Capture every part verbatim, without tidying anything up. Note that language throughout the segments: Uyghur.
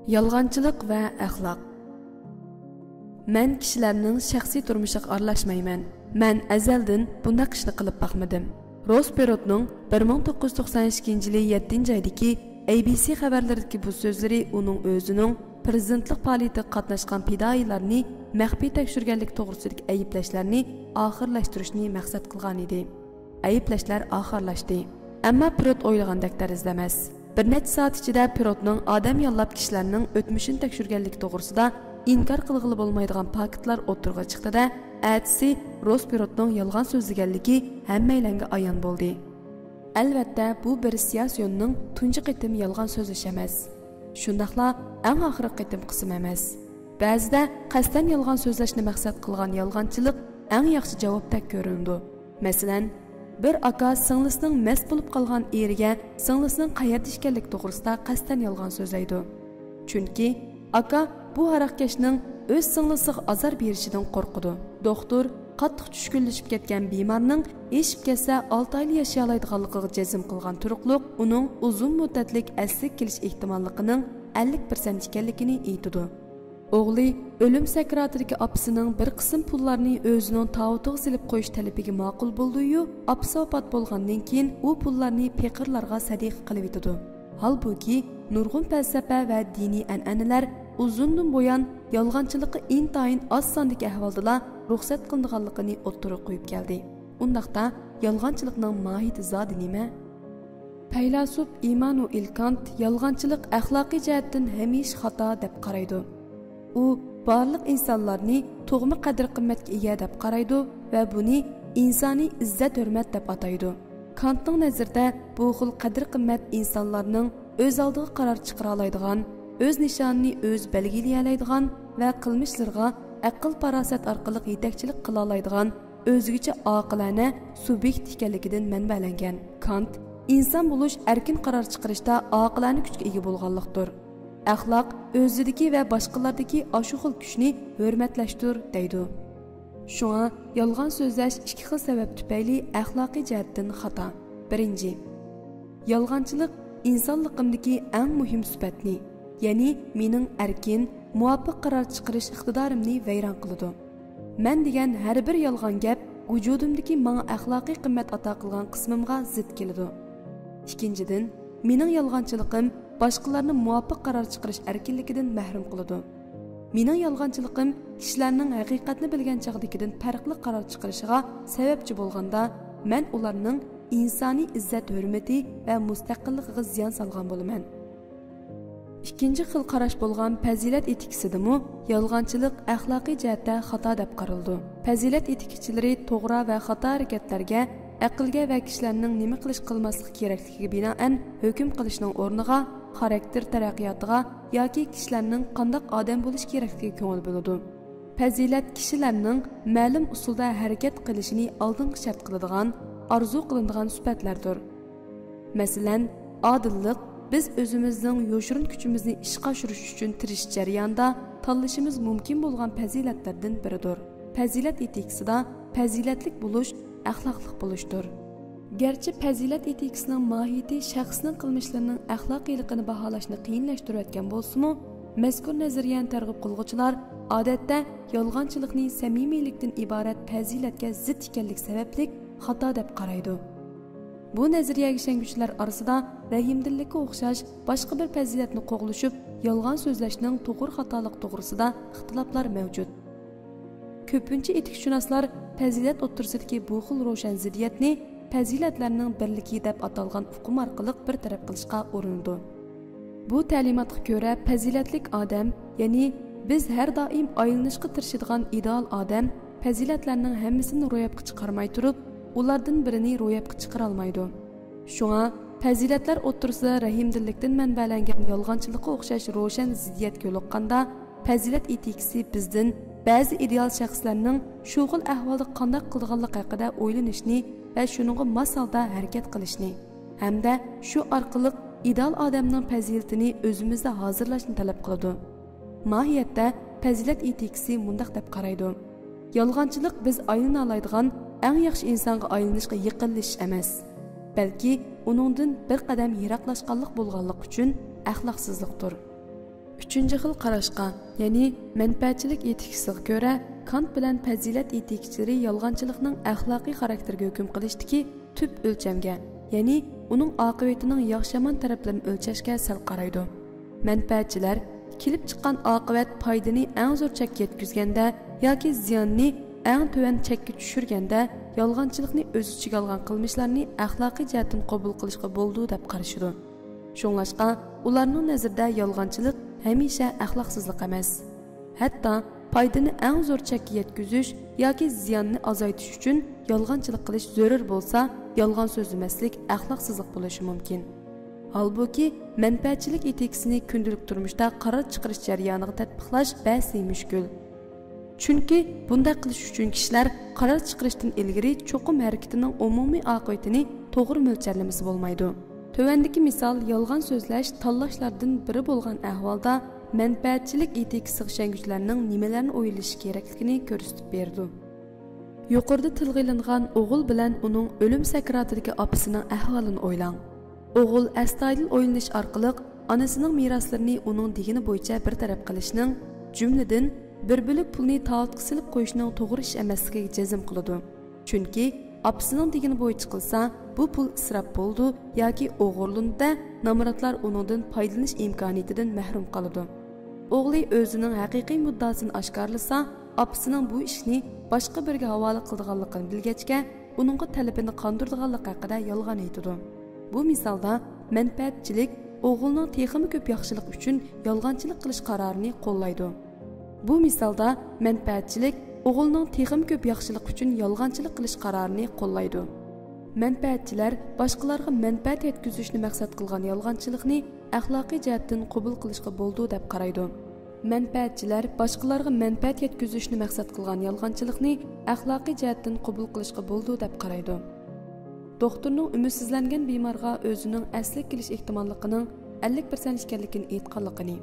يالغانچىلىق ۋە ئەخلاق. مەن كىشىلەرنىڭ شەخسىي تۇرمۇشىغا ئارىلاشمايمەن. مەن ئەزەلدىن بۇنداق ئىشنى قىلىپ باقمىدىم. روس پېروتنىڭ بىر مىڭ توققۇز يۈز توقسان ئىككىنچى يىلى يەتتىنچى ئايدىكى ئەي بى سى خەۋەرلىرىدىكى بۇ سۆزلىرى ئۇنىڭ ئۆزىنىڭ پىرېزىدېنتلىق پائالىيىتىگە قاتناشقان پىدائىيلارنى مەخپىي تەكشۈرگەنلىك توغرىسىدىكى ئەيىبلەشلەرنى ئاخىرلاشتۇرۇشنى مەقسەت قىلغانىدى. ئەيىبلەشلەر ئاخىرلاشتى. ئەمما پېروت ئويلىغاندەك تەرزدە ئەمەس. بىر نەچچە سائەت ئىچىدە پېروتنىڭ ئادەم ياللاپ كىشىلەرنىڭ ئۆتمۈشىنى تەكشۈرگەنلىكى توغرىسىدا ئىنكار قىلغىلى بولمايدىغان پاكىتلار ئوتتۇرىغا چىقتى-دە، ئەتىسى روس پېروتنىڭ يالغان سۆزلىگەنلىكى ھەممەيلەنگە ئايان بولدى. ئەلۋەتتە، بۇ بېرىسسىياسيوننىڭ تۇنجى قېتىم يالغان سۆزلىشى ئەمەس. شۇنداقلا ئەڭ ئاخىرقى قېتىمقىسىمۇ ئەمەس. بەزىدە قەستەن يالغان سۆزلەشنى مەقسەت قىلغان يالغانچىلىق ئەڭ ياخشى جاۋابتەك كۆرۈنىدۇ. مەسىلەن، بىر ئاكا سىڭلىسىنىڭ مەست بولۇپ قالغان ئېرىگە سىڭلىسىنىڭ قەيەردە ئىكەنلىكى توغرىسىدا قەستەن يالغان سۆزلەيدۇ. چۈنكى ئاكا بۇ ھاراقكەشنىڭ ئۆز سىڭلىسىغا ئازار بېرىشىدىن قورقىدۇ. دوختۇر قاتتىق چۈشكۈنلىشىپ كەتكەن بىمارنىڭ ئېشىپ كەتسە ئالتە ئايلا ياشىيالايدىغانلىقىغا جەزم قىلغان تۇرۇقلۇق ئۇنىڭ ئۇزۇن مۇددەتلىك ئەسلىگە كېلىش ئېھتىماللىقىنىڭ ئەللىك پىرسەنت ئىكەنلىكىنى ئېيتىدۇ. ئوغلى ئۆلۈم سەكراتىدىكى ئاپىسىنىڭ بىر قىسىم پۇللارنى ئۆزىنىڭ تاۋۇتىغا سېلىپ قويۇش تەلىپىگە ماقۇل بولىدۇ-يۇ، ئاپىسى ۋاپات بولغاندىن كېيىن ئۇ پۇللارنى پېقىرلارغا سەدىقە قىلىۋېتىدۇ. ھالبۇكى، نۇرغۇن پەلسەپە ۋە دىنىي ئەنئەنىلەر ئۇزۇندىن بۇيان يالغانچىلىققا ئىنتايىن ئاز ساندىكى ئەھۋالدىلا رۇخسەت قىلىنىدىغانلىقىنى ئوتتۇرىغا قويۇپ كەلدى. ئۇنداقتا، يالغانچىلىقنىڭ ماھىيىتى زادى نېمە؟ پەيلاسوپ ئىممانۇئىل كانت يالغانچىلىق ئەخلاقىي جەھەتتىن ھەمىشە خاتا دەپ قارايدۇ. ئۇ بارلىق ئىنسانلارنى تۇغما قەدىر-قىممەتكە ئىگە دەپ قارايدۇ ۋە بۇنى ئىنسانىي ئىززەت-ھۆرمەت دەپ ئاتايدۇ. كانتنىڭ نەزىرىدە بۇ خىل قەدىر-قىممەت ئىنسانلارنىڭ ئۆز ئالدىغا قارار چىقىرالايدىغان، ئۆز نىشانىنى ئۆزى بەلگىلىيەلەيدىغان ۋە قىلمىشلىرىغا ئەقىل-پاراسەت ئارقىلىق يېتەكچىلىك قىلالايدىغان ئۆزگىچە ئاقىلانە سۇبيېكت ئىكەنلىكىدىن مەنبەلەنگەن. كانت ئىنسان بولۇش ئەركىن قارار چىقىرىشتا ئاقىلانە كۈچكە ئىگە بولغانلىقتۇر. ئەخلاق ئۆزىدىكى ۋە باشقىلاردىكى ئاشۇ خىل كۈچنى ھۆرمەتلەشتۇر دەيدۇ. شۇڭا يالغان سۆزلەش ئىككى خىل سەۋەب تۈپەيلى ئەخلاقىي جەھەتتىن خاتا. بىرىنچى، يالغانچىلىق ئىنسانلىقىمدىكى ئەڭ مۇھىم سۈپەتنى، يەنى مېنىڭ ئەركىن، مۇۋاپىق قارار چىقىرىش ئىقتىدارىمنى ۋەيران قىلىدۇ. مەن دېگەن ھەر بىر يالغان گەپ ۋۇجۇدۇمدىكى ماڭا ئەخلاقىي قىممەت ئاتا قىلغان قىسمىمغا زىت كېلىدۇ. ئىككىنچىدىن، مېنىڭ يالغانچىلىقىم باشقىلارنى مۇۋاپىق قارار چىقىرىش ئەركىنلىكىدىن مەھرۇم قىلىدۇ. مېنىڭ يالغانچىلىقىم كىشىلەرنىڭ ھەقىقەتنى بىلگەن چاغدىكىدىن پەرقلىق قارار چىقىرىشىغا سەۋەبچى بولغاندا، مەن ئۇلارنىڭ ئىنسانىي ئىززەت-ھۆرمىتى ۋە مۇستەقىللىقىغا زىيان سالغان بولىمەن. ئىككىنچى خىل قاراش بولغان پەزىلەت ئېتىكىسىدىمۇ يالغانچىلىق ئەخلاقىي جەھەتتە خاتا دەپ قارىلىدۇ. پەزىلەت ئېتىكىچىلىرى توغرا ۋە خاتا ھەرىكەتلەرگە، ئەقىلگە ۋە كىشىلەرنىڭ نېمە قىلىش-قىلماسلىقى كېرەكلىكىگە بىنائەن ھۆكۈم قىلىشنىڭ ئورنىغا خاراكتېر تەرەققىياتىغا ياكى كىشىلەرنىڭ قانداق ئادەم بولۇشى كېرەكلىكىگە كۆڭۈل بۆلىدۇ. پەزىلەت كىشىلەرنىڭ مەلۇم ئۇسۇلدا ھەرىكەت قىلىشىنى ئالدىنقى شەرت قىلىدىغان، ئارزۇ قىلىنىدىغان سۈپەتلەردۇر. مەسىلەن، ئادىللىق بىز ئۆزىمىزنىڭ يوشۇرۇن كۈچىمىزنى ئىشقا ئاشۇرۇش ئۈچۈن تىرىشىش جەريانىدا تاللىشىمىز مۇمكىن بولغان پەزىلەتلەردىن بىرىدۇر. پەزىلەت ئېتىكىسىدا پەزىلەتلىك بولۇش ئەخلاقلىق بولۇشتۇر. گەرچە پەزىلەت ئېتىكىسىنىڭ ماھىيىتى شەخسنىڭ قىلمىشلىرىنىڭ ئەخلاقىيلىقىنى باھالاشنى قىيىنلاشتۇرۇۋەتكەن بولسىمۇ، مەزكۇر نەزەرىيەنى تەرغىب قىلغۇچىلار ئادەتتە يالغانچىلىقنى سەمىمىيلىكتىن ئىبارەت پەزىلەتكە زىت ئىكەنلىك سەۋەبلىك خاتا دەپ قارايدۇ. بۇ نەزەرىيەگە ئىشەنگۈچىلەر ئارىسىدا رەھىمدىللىككە ئوخشاش باشقا بىر پەزىلەتنى قوغلىشىپ، يالغان سۆزلەشنىڭ توغرا خاتالىقى توغرىسىدا ئىختىلاپلار مەۋجۇت. كۆپىنچە ئېتىكشۇناسلار پەزىلەت ئوتتۇرىسىدىكى بۇ خىل روشەن زىددىيەتنى پەزىلەتلەرنىڭ بىرلىكى دەپ ئاتالغان ئۇقۇم ئارقىلىق بىر تەرەپ قىلىشقا ئۇرۇنىدۇ. بۇ تەلىماتقا كۆرە، پەزىلەتلىك ئادەم، يەنى بىز ھەر دائىم ئايلىنىشقا تىرىشىدىغان ئىدېئال ئادەم، پەزىلەتلەرنىڭ ھەممىسىنى روياپقا چىقارماي تۇرۇپ، ئۇلاردىن بىرىنى روياپقا چىقىرالمايدۇ. شۇڭا، پەزىلەتلەر ئوتتۇرىسىدا رەھىمدىللىكتىن مەنبەلەنگەن يالغانچىلىققا ئوخشاش روشەن زىددىيەتكە يولۇققاندا، پەزىلەت ئېتىكىسى بىزدىن بەزى ئىدېئال شەخسلەرنىڭ شۇ خىل ئەھۋالدا قانداق قىلىدىغانلىقى ھەققىدە ئويلىنىشنى ۋە شۇنىڭغا ماس ھالدا ھەرىكەت قىلىشنى ھەمدە شۇ ئارقىلىق ئىدېئال ئادەمنىڭ پەزىلىتىنى ئۆزىمىزدە ھازىرلاشنى تەلەپ قىلىدۇ. ماھىيەتتە پەزىلەت ئېتىكىسى مۇنداق دەپ قارايدۇ: يالغانچىلىق بىز ئايلىنالايدىغان ئەڭ ياخشى ئىنسانغا ئايلىنىشقا يېقىنلىشىش ئەمەس، بەلكى ئۇنىڭدىن بىر قەدەم يىراقلاشقانلىق بولغانلىقى ئۈچۈن ئەخلاقسىزلىقتۇر. ئۈچىنچى خىل قاراشقا، يەنى مەنپەئەتچىلىك ئېتىكىسىغا كۆرە، كانت بىلەن پەزىلەت ئېتىكىچىلىرى يالغانچىلىقنىڭ ئەخلاقىي خاراكتېرگە ھۆكۈم قىلىشتىكى تۈپ ئۆلچەمگە، يەنى ئۇنىڭ ئاقىۋىتىنىڭ ياخشى-يامان تەرەپلىرىنى ئۆلچەشكە سەل قارايدۇ. مەنپەئەتچىلەر كېلىپ چىققان ئاقىۋەت پايدىنى ئەڭ زور چەككە يەتكۈزگەندە ياكى زىياننى ئەڭ تۆۋەن چەككە چۈشۈرگەندە، يالغانچىلىقنى ئۆز ئىچىگە ئالغان قىلمىشلارنى ئەخلاقىي جەھەتتىن قوبۇل قىلىشقا بولىدۇ، دەپ قارىشىدۇ. شۇڭلاشقا، ئۇلارنىڭ نەزىرىدە يالغانچىلىق ھەمىشە ئەخلاقسىزلىق ئەمەس. ھەتتا پايدىنى ئەڭ زور چەككە يەتكۈزۈش ياكى زىياننى ئازايتىش ئۈچۈن يالغانچىلىق قىلىش زۆرۈر بولسا، يالغان سۆزلىمەسلىك ئەخلاقسىزلىق بولۇشى مۇمكىن. ھالبۇكى، مەنپەئەتچىلىك ئېتىكىسىنى كۈندىلىك تۇرمۇشتا قارار چىقىرىش جەريانىغا تەتبىقلاش بەسى مۈشكۈل. چۈنكى بۇنداق قىلىش ئۈچۈن كىشىلەر قارار چىقىرىشتىن ئىلگىرى چوقۇم ھەرىكىتىنىڭ ئومۇمىي ئاقىۋىتىنى توغرا مۆلچەرلىمىسە بولمايدۇ. تۆۋەندىكى مىسال يالغان سۆزلەش تاللاشلاردىن بىرى بولغان ئەھۋالدا مەنپەئەتچىلىك ئېتىكىسىغا ئىشەنگۈچىلەرنىڭ نېمىلەرنى ئويلىشى كېرەكلىكىنى كۆرسىتىپ بېرىدۇ. يۇقىرىدا تىلغا ئېلىنغان ئوغۇل بىلەن ئۇنىڭ ئۆلۈم سەكراتىدىكى ئاپىسىنىڭ ئەھۋالىنى ئويلاڭ. ئوغۇل ئەستايىدىل ئويلىنىش ئارقىلىق ئانىسىنىڭ مىراسلىرىنى ئۇنىڭ دېگىنى بويىچە بىر تەرەپ قىلىشنىڭ، جۈملىدىن، بىر بۆلەك پۇلنى تاۋۇتقا سېلىپ قويۇشنىڭ توغرا ئىش ئەمەسلىكىگە جەزم قىلىدۇ. چۈنكى ئاپىسىنىڭ دېگىنى بويىچە قىلسا، بۇ پۇل ئىسراپ بولىدۇ ياكى ئوغرىلىنىدۇ، نامراتلار ئۇنىڭدىن پايدىلىنىش ئىمكانىيىتىدىن مەھرۇم قالىدۇ. ئوغلى ئۆزىنىڭ ھەقىقىي مۇددىئاسىنى ئاشكارىلىسا، ئاپىسىنىڭ بۇ ئىشنى باشقا بىرىگە ھاۋالە قىلىدىغانلىقىنى بىلگەچكە، ئۇنىڭغا تەلىپىنى قاندۇرىدىغانلىقى ھەققىدە يالغان ئېيتىدۇ. بۇ مىسالدا مەنپەئەتچىلىك ئوغۇلنىڭ تېخىمۇ كۆپ ياخشىلىق ئۈچۈن يالغانچىلىق قىلىش قارارىنى قوللايدۇ. بۇ مىسالدا مەنپەئەتچىلىك ئوغۇلنىڭ تېخىمۇ كۆپ ياخشىلىق ئۈچۈن يالغانچىلىق قىلىش قارارىنى قوللايدۇ. مەنپەئەتچىلەر باشقىلارغا مەنپەئەت يەتكۈزۈشنى مەقسەت قىلغان يالغانچىلىقنى ئەخلاقىي جەھەتتىن قوبۇل قىلىشقا بولىدۇ دەپ قارايدۇ. مەنپەئەتچىلەر باشقىلارغا مەنپەئەت يەتكۈزۈشنى مەقسەت قىلغان يالغانچىلىقنى ئەخلاقىي جەھەتتىن قوبۇل قىلىشقا بولىدۇ دەپ قارايدۇ. دوختۇرنىڭ ئۈمىدسىزلەنگەن بىمارغا ئۆزىنىڭ ئەسلىگە كېلىش ئېھتىماللىقىنىڭ ئەللىك پىرسەنت ئىكەنلىكىنى ئېيتقانلىقىنى،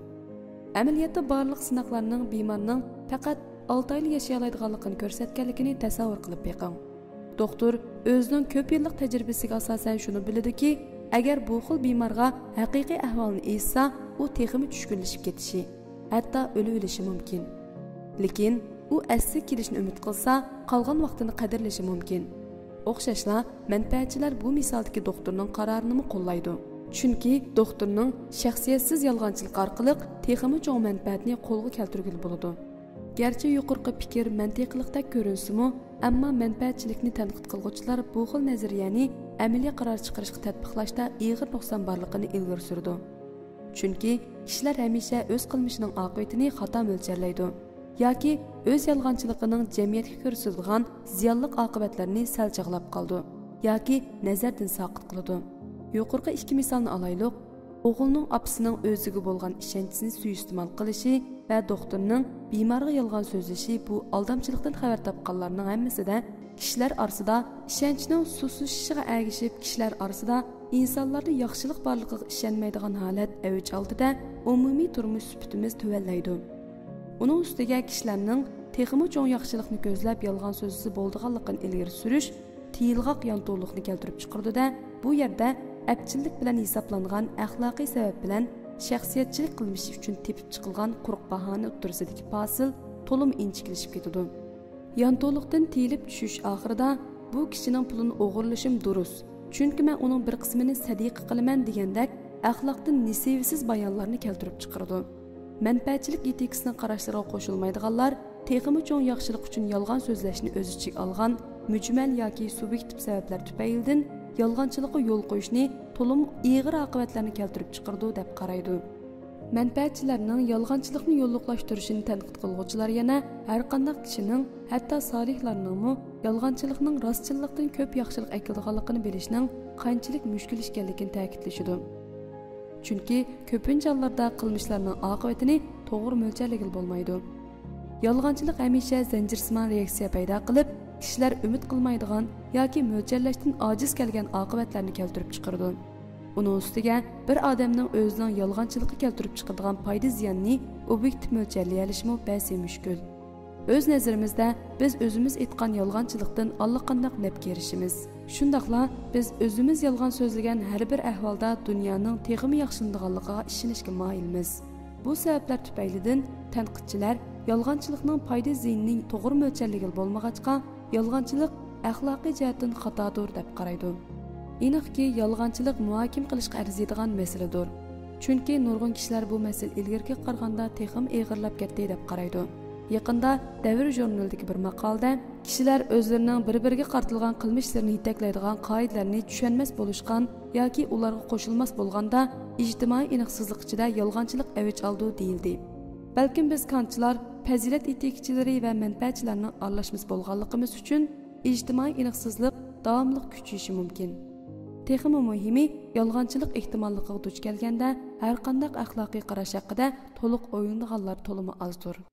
ئەمەلىيەتتە بارلىق سىناقلارنىڭ بىمارنىڭ پەقەت ئالتە ئايلا ياشىيالايدىغانلىقىنى كۆرسەتكەنلىكىنى تەسەۋۋۇر قىلىپ بېقىڭ. دوختۇر ئۆزىنىڭ كۆپ يىللىق تەجرىبىسىگە ئاساسەن شۇنى بىلىدۇكى، ئەگەر بۇ خىل بىمارغا ھەقىقىي ئەھۋالنى ئېيتسا، ئۇ تېخىمۇ چۈشكۈنلىشىپ كېتىشى، ھەتتا ئۆلۈۋېلىشى مۇمكىن. لېكىن ئۇ ئەسلىگە كېلىشنى ئۈمىد قىلسا، قالغان ۋاقتىنى قەدىرلىشى مۇمكىن. ئوخشاشلا، مەنپەئەتچىلەر بۇ مىسالدىكى دوختۇرنىڭ قارارىنىمۇ قوللايدۇ. چۈنكى دوختۇرنىڭ شەخسىيەتسىز يالغانچىلىق ئارقىلىق تېخىمۇ چوڭ مەنپەئەتنى قولغا كەلتۈرگىلى بولىدۇ. گەرچە يۇقىرىقى پىكىر مەنتىقلىقتەك كۆرۈنسىمۇ، ئەمما مەنپەئەتچىلىكنى تەنقىد قىلغۇچىلار بۇ خىل نەزەرىيەنى ئەمەلىي قارار چىقىرىشقا تەتبىقلاشتا ئېغىر نۇقسان بارلىقىنى ئىلگىرى سۈرىدۇ. چۈنكى كىشىلەر ھەمىشە ئۆز قىلمىشىنىڭ ئاقىۋىتىنى خاتا مۆلچەرلەيدۇ ياكى ئۆز يالغانچىلىقىنىڭ جەمئىيەتكە كۆرسىتىدىغان زىيانلىق ئاقىۋەتلىرىنى سەل چاغلاپ قالىدۇ ياكى نەزەردىن ساقىت قىلىدۇ. يۇقىرىقى ئىككى مىسالنى ئالايلۇق. ئوغۇلنىڭ ئاپىسىنىڭ ئۆزىگە بولغان ئىشەنچىسىنى سۇيىئىستېمال قىلىشى ۋە دوختۇرنىڭ بىمارغا يالغان سۆزلىشى بۇ ئالدامچىلىقتىن خەۋەر تاپقانلارنىڭ ھەممىسىدە كىشىلەر ئارىسىدا ئىشەنچنىڭ سۇسلىشىشىغا ئەگىشىپ، كىشىلەر ئارىسىدا ئىنسانلاردا ياخشىلىق بارلىقىغا ئىشەنمەيدىغان ھالەت ئەۋج ئالدىدا ئومۇمىي تۇرمۇش سۈپىتىمىز تۆۋەنلەيدۇ. ئۇنىڭ ئۈستىگە كىشىلەرنىڭ تېخىمۇ چوڭ ياخشىلىقنى كۆزلەپ يالغان سۆزلىسە بولىدىغانلىقىنى ئىلگىرى سۈرۈش تېيىلغاق يانتۇلۇقنى كەلتۈرۈپ چىقىرىدۇ-دە، بۇ يەردە ئەپچىللىك بىلەن ھېسابلانغان ئەخلاقىي سەۋەب بىلەن شەخسىيەتچىلىك قىلمىشى ئۈچۈن تېپىپ چىقىلغان قۇرۇق باھانە ئوتتۇرىسىدىكى پاسىل تولىمۇ ئىنچىكىلىشىپ كېتىدۇ. يانتۇلۇقتىن تېيىلىپ چۈشۈش ئاخىرىدا، بۇ كىشىنىڭ پۇلىنى ئوغرىلىشىم دۇرۇس، چۈنكى مەن ئۇنىڭ بىر قىسمىنى سەدىقە قىلىمەن دېگەندەك ئەخلاقتىن نېسىۋىسىز بايانلارنى كەلتۈرۈپ چىقىرىدۇ. مەنپەئەتچىلىك ئېتىكىسىنىڭ قاراشلىرىغا قوشۇلمايدىغانلار تېخىمۇ چوڭ ياخشىلىق ئۈچۈن يالغان سۆزلەشنى ئۆز ئىچىگە ئالغان مۈجمەل ياكى سۇبيېكتىپ سەۋەبلەر تۈپەيلىدىن يالغانچىلىققا يول قويۇشنى تولىمۇ ئېغىر ئاقىۋەتلەرنى كەلتۈرۈپ چىقىرىدۇ، دەپ قارايدۇ. مەنپەئەتچىلەرنىڭ يالغانچىلىقنى يوللۇقلاشتۇرۇشىنى تەنقىد قىلغۇچىلار يەنە ھەرقانداق كىشىنىڭ، ھەتتا سالىھلارنىڭمۇ يالغانچىلىقنىڭ راستچىللىقتىن كۆپ ياخشىلىق ئەكېلىدىغانلىقىنى بىلىشنىڭ قانچىلىك مۈشكۈل ئىكەنلىكىنى تەكىتلىشىدۇ. چۈنكى كۆپىنچە ھاللاردا قىلمىشلارنىڭ ئاقىۋىتىنى توغرا مۆلچەرلىگىلى بولمايدۇ. يالغانچىلىق ھەمىشە زەنجىرسىمان رېئاكسىيە پەيدا قىلىپ، كىشىلەر ئۈمىد قىلمايدىغان ياكى مۆلچەرلەشتىن ئاجىز كەلگەن ئاقىۋەتلەرنى كەلتۈرۈپ چىقىرىدۇ. ئۇنىڭ ئۈستىگە بىر ئادەمنىڭ ئۆزىنىڭ يالغانچىلىقى كەلتۈرۈپ چىقىرىدىغان پايدا زىيانىنى ئوبيېكتىپ مۆلچەرلىيەلىشىمۇ بەسى مۈشكۈل. ئۆز نەزىرىمىزدە بىز ئۆزىمىز ئېيتقان يالغانچىلىقتىن ئاللىقانداق نەپكە ئېرىشىمىز. شۇنداقلا بىز ئۆزىمىز يالغان سۆزلىگەن ھەر بىر ئەھۋالدا دۇنيانىڭ تېخىمۇ ياخشىلىنىدىغانلىقىغا ئىشىنىشكە مايىلمىز. بۇ سەۋەبلەر تۈپەيلىدىن تەنقىدچىلەر يالغانچىلىقنىڭ پايدا زىيىنىنى توغرا مۆلچەرلىگىلى بولمىغاچقا، يالغانچىلىق ئەخلاقىي جەھەتتىن خاتادۇر دەپ قارايدۇ. ئېنىقكى، يالغانچىلىق مۇھاكىمە قىلىشقا ئەرزىيدىغان مەسىلىدۇر. چۈنكى نۇرغۇن كىشىلەر بۇ مەسىلە ئىلگىرىكىگە قارىغاندا تېخىمۇ ئېغىرلاپ كەتتى دەپ قارايدۇ. يېقىندا دەۋر ژۇرنىلىدىكى بىر ماقالىدە، كىشىلەر ئۆزلىرىنىڭ بىر-بىرىگە قارىتىلغان قىلمىشلىرىنى يېتەكلەيدىغان قائىدىلەرنى چۈشەنمەس بولۇشقان ياكى ئۇلارغا قوشۇلماس بولغاندا، ئىجتىمائىي ئېنىقسىزلىق ئىچىدە يالغانچىلىق ئەۋج ئالىدۇ دېيىلدى. بەلكىم بىز كانتچىلار، پەزىلەت ئېتىكىچىلىرى ۋە مەنپەئەتچىلەرنىڭ ئارىلاشمىسى بولغانلىقىمىز ئۈچۈن، ئىجتىمائىي ئېنىقسىزلىق داۋاملىق كۈچىيىشى مۇمكىن. تېخىمۇ مۇھىمى، يالغانچىلىق ئېھتىماللىقىغا دۇچ كەلگەندە، ھەرقانداق ئەخلاقىي قاراش ھەققىدە تولۇق ئويلىنىدىغانلار تولىمۇ ئازدۇر.